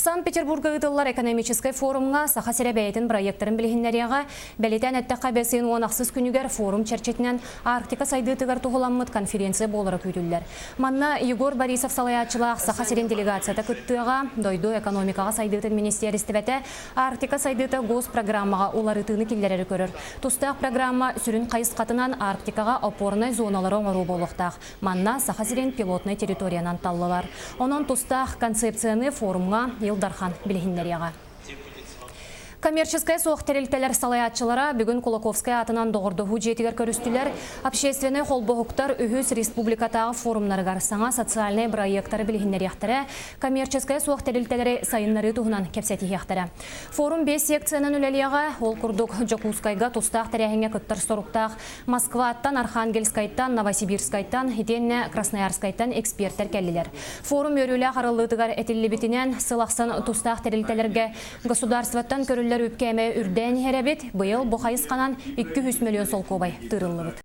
Санкт-Петербурга ыытыллар экономическай форумҥа Саха сирэ бэйэтин бырайыактарын билиһиннэриэҕэ. Бэлиэтээн эттэххэ, бэс ыйын 16 күнүгэр форум чэрчитинэн Арктика сайдыытыгар туһуламмыт конференция буолара күүтүллэр. Манна Егор Борисов салайааччылаах Саха сирин делегацията кыттыаҕа, дойду экономикаҕа сайдыытын министиэристибэтэ Арктика сайдыыта госпрограммаҕа уларытыыны киллэрэри көрөр. Тустаах программа сүрүн хайысхатынан Арктикаҕа опорнай зоналары оҥоруу буолуохтаах. Манна Саха сирин пилотнай территориянан таллылар. Онон тустаах концепцияны форумҥа Ил Дархан билиһиннэриэҕэ. Коммерческай суох тэрилтэлэр салайааччылара бүгүн Кулаковскай аатынан доҕордоһуу дьиэтигэр көрүстүлэр. Общественнай холбоһуктар үһүс республикатааҕы форумнарыгар саҥа социальнай бырайыактары билиһиннэриэхтэрэ, коммерческай суох тэрилтэлэри сайыннарыы туһунан кэпсэтиһиэхтэрэ. Форум биэс секциянан үлэлиэҕэ. Ол курдук, Дьокуускайга тустаах тэрээһиҥҥэ кыттар соруктаах Москваттан, Архангельскайтан, Новосибирскайтан итиэннэ Красноярскайтан экспертэр кэллилэр. Форум үөрүүлээх арыллыытыгар этиллибитинэн, сыл ахсын тустаах тэрилтэлэргэ государствоттан көрүллэр үп кээмэйэ үрдээн иһэр эбит. Быйыл бу хайысханан 200 мөлүйүөн солкуобай тыырыллыбыт.